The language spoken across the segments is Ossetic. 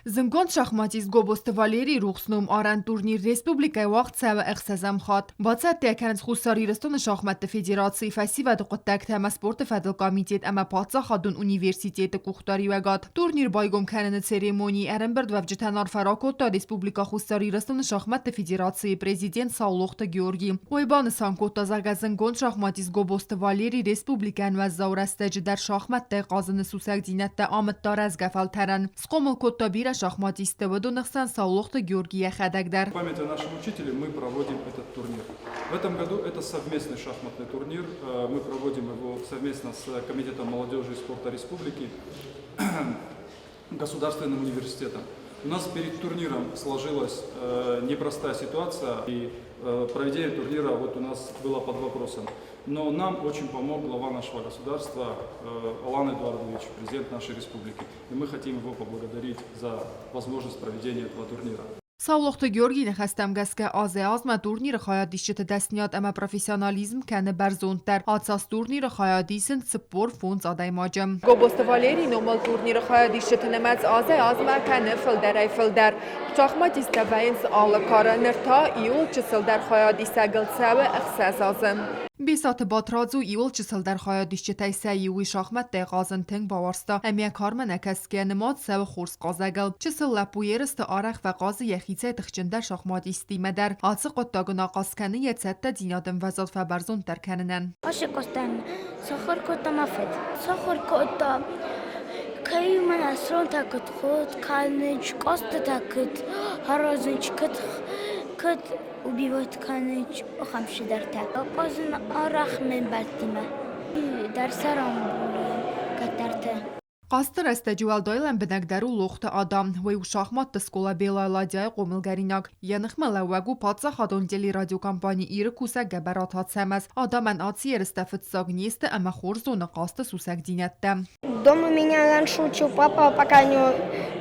Зындгонд шахматист Гобозты Валерийы рухс ном арӕн турнир республикӕйы уагъд цӕуы ӕхсӕзӕм хатт. Бацӕттӕ кӕнынц Хуссар Ирыстоны шахмӕтты федерацийы фӕсивӕды хъуыддӕгтӕ ӕмӕ спорты фӕдыл комитет ӕмӕ паддзахадон университеты къухдариуӕгад. Турнир байгом кӕныны церемонийы ӕрӕмбырдуӕвджытӕн арфӕ ракодта Республикӕ Хуссар Ирыстоны шахмӕтты федерацийы президент Саулохты Георги. Уый банысан кодта, зӕгъгӕ, зындгонд шахматист Гобозты Валерий республикӕйӕн уӕззау рӕстӕджы дӕр шахмӕттӕй хъазыны сусӕгдзинӕдтӕ амыдта рӕзгӕ фӕлтӕрӕн. Схъомыл кодта бирӕ шахматисттӕ, уыдоны хсӕн Саулохты Георги йӕхӕдӕг дӕр. В память о нашем учителе мы проводим этот турнир. В этом году это совместный шахматный турнир. Мы проводим его совместно с Комитетом молодежи и спорта республики, Государственным университетом. У нас перед турниром сложилась непростая ситуация, и проведение турнира вот у нас было под вопросом. Но нам очень помог глава нашего государства Алан Эдуардович, президент нашей республики. И мы хотим его поблагодарить за возможность проведения этого турнира. Саулохты Георгийы ныхӕстӕм гӕсгӕ азӕй-азмӕ турниры хайадисджыты дӕсныйад ӕмӕ профессионализм кӕны бӕрзонддӕр. Ацас турниры хайад исынц 45 адӕймаджы. Гобозты Валерийы номыл турниры хайадисджыты нымӕц азӕй-азмӕ кӕны фылдӕрӕй-фылдӕр. Шахматисттӕ вӕййынц алы кары, ныр та иуыл чысылдӕр хайадисӕгыл цӕуы ӕхсӕз азы. Бесаты Батрадз у иуыл чысылдӕр хайадисджытӕй сӕ иу, уый шахмӕттӕй хъазын тынг бауарзта ӕмӕ йӕ кармӕ нӕ кӕсгӕ нымад цӕуы хорз хъазӕгыл. Чысыл лӕппу ерысты арӕх фӕхъазы йӕхицӕй тыхджындӕр шахматисттимӕ дӕр. Ацы хъуыддаг ын ахъаз кӕны йӕ цӕттӕдзинад ӕмвӕзад фӕбӕрзонддӕр кӕнынӕн. Ацы къостӕн сахуыр кодта мӕ фыд. Сахуыр кодта, кӕй мӕ сронтӕ куыд худ кӕнынц, къостытӕ куыд аразынц, куыд куыд убивать кӕнынц, ахӕм цыдӕртӕ. Хъазын арӕх ме мбӕлттимӕ дӕр сӕ рамбулын кӕддӕрты. Хъазты рӕстӕджы уӕлдай лӕмбынӕгдӕр у Лохты Адам. Уый у шахматты скъола Белая ладья-йы хъомылгӕнинаг. Йӕ ныхмӕлӕууӕг у паддзахадон телерадиокомпани Иры кусӕг Гӕбӕраты Ацӕмӕз. Адамӕн ацы ерыстӕ фыццаг не сты ӕмӕ хорз зоны хъазты сусӕгдзинӕдтӕ. Дома меня раньше учил папа, пока, не,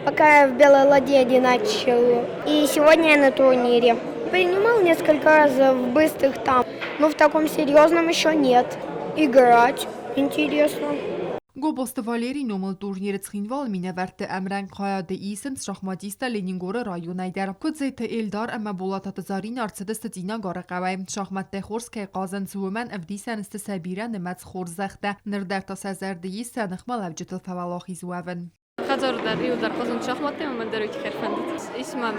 пока я в Белой ладье не начал. И сегодня я на турнире. Принимал несколько раз в быстрых там, но в таком серьезном еще нет. Играть интересно. Гобозты Валерийы номыл турниры Цхинвалы минӕвӕртты ӕмрӕнхъ хайады исынц шахматисттӕ Ленингоры районӕй дӕр. Куыдзеты Эльдар ӕмӕ Болататы Заринӕ ӕрцыдысты Цъинагары хъӕуӕй. Шахмӕттӕй хорз кӕй хъазынц, уымӕн ӕвдисӕн сты сӕ бирӕнымӕц хорзӕхтӕ. Ныр дӕр та сӕ зӕрды ис сӕ ныхмӕлӕуджытыл фӕуӕлахиз уӕвын. Хӕдзары дӕр иуылдӕр хъазын шахматтӕ ӕмӕ мӕн дӕр уый тыххӕй ӕрфӕндыд. Ис мӕм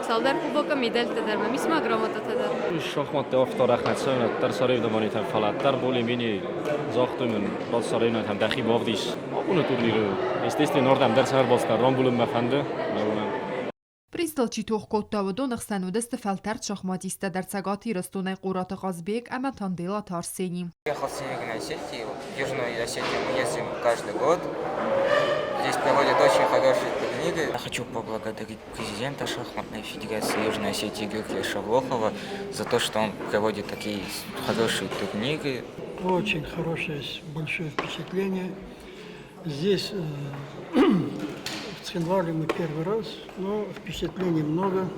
цалдӕр кубокы, медӕлттӕ дӕр мӕм ис ма грамотатӕ дӕр. Шахматты афтӕ арӕх нӕ цӕуын, ӕддӕр соревнованийтӕм, фӕлӕ ӕддӕр более-менее загътой мын, бал соревнованийтӕм дӕхи бавдис. Абоны турниры, естественно, ардӕм дӕр сӕрбацыдтӕн, рамбулын мӕ фӕнды, уымӕн. Призтыл чи тох кодта, уыдоны хсӕн уыдысты фӕлтӕрд шахматисттӕ дӕр Цӕгат Ирыстонӕй Къораты Хъазбег ӕмӕ Танделаты Арсени. Приехал с Северной Осетии, в Южную Осетию мы ездим каждый год. Здесь проводят очень хорошие турниры. Я хочу поблагодарить президента шахматной федерации Южной Осетии Георгия Шавлохова за то, что он проводит такие хорошие турниры. Очень хорошее, большое впечатление. Здесь, в Цхинвале, мы первый раз, но впечатлений много.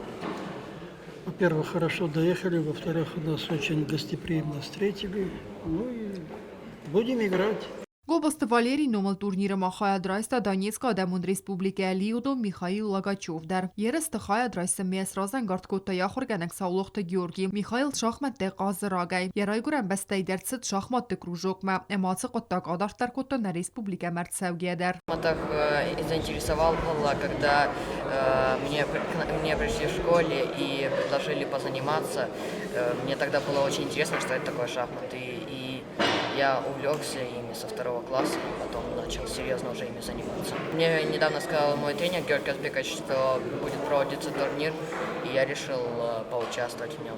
Во-первых, хорошо доехали, во-вторых, нас очень гостеприимно встретили. Ну и будем играть. Гобозты Валерийы номыл турниры ма хайад райста Донецкы Адӕмон Республикӕйы лигъдон Михаил Логачев дӕр. Ерысты хайад райсынмӕ сразӕнгард кодта йӕ ахуыргӕнӕг Саулохты Георги. Михаил шахмӕттӕй хъазы рагӕй. Йӕ райгуырӕн бӕстӕйы дӕр цыд шахматты кружокмӕ ӕмӕ ацы хъуыддаг адарддӕр кодта нӕ республикӕмӕ ӕрцӕугӕ дӕр. Шахматах заинтересовал было, когда мне, мне пришли в школе и предложили позаниматься. Мне тогда было очень интересно, что это такое шахматы. И я увлекся ими со второго класса, потом начал серьезно уже ими заниматься. Мне недавно сказал мой тренер Георгий Казбекович, что будет проводиться турнир, и я решил поучаствовать в нем.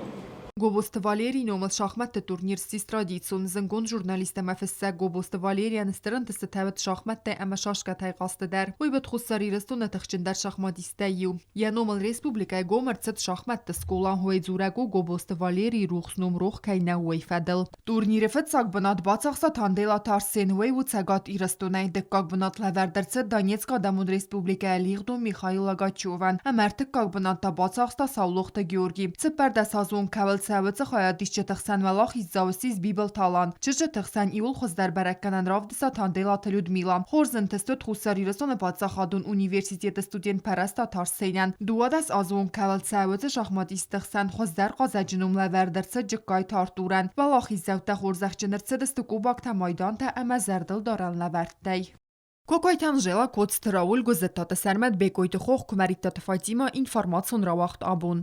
Гобозты Валерийы номыл шахмӕтты турнир ссис традицион. Зындгонд журналист ӕмӕ фыссӕг Гобозты Валерийӕн стыр ӕнтыстытӕ уыд шахмӕттӕй ӕмӕ шашкӕтӕй хъазты дӕр. Уый уыд Хуссар Ирыстоны тыхджындӕр шахматисттӕй иу. Йӕ номыл республикӕйы гом ӕрцыд шахмӕтты скъола. Уый дзурӕг у Гобозты Валерийы рухс ном рох кӕй нӕу, уый фӕдыл. Турниры фыццаг бынат бацахста Танделаты Арсен, уый у Цӕгат Ирыстонӕй. Дыккаг бынат лӕвӕрд ӕрцыд Донецкы Адӕмон Республикӕйы лигъдон Михаил Логачевӕн ӕмӕ ӕртыккаг бынат та бацахста Саулохты Георги. Цыппӕрдӕсазон кӕуыл цӕуы цӕуы хайадисджыты хсӕн уӕлахиздзау ссис Бибылты Алан. Чызджыты хсӕн иууыл хуыздӕр бӕрӕггӕнӕн равдыста Танделаты Людмила. Хорз ӕнтыст уыд Хуссар Ирыстоны паддзахадон университеты студент Пӕрӕстаты Арсенӕн. 12 азы онг кӕуыл цӕуы шахматистты хсӕн хуыздӕр хъазӕджы ном лӕвӕрд ӕрцыд Джыккайты Артурӕн. Уӕлахиздзӕуттӕ хорзӕхджын ӕрцыдысты кубоктӕ, майдантӕ ӕмӕ зӕрдылдарӕн лӕвӕрттӕй. Кокойты Анжела, Коцты Рауль, Гуыззыттаты Сӕрмӕт, Бекъойты Хох, Куымӕридтаты Фатимӕ, информацион рауагъд абон.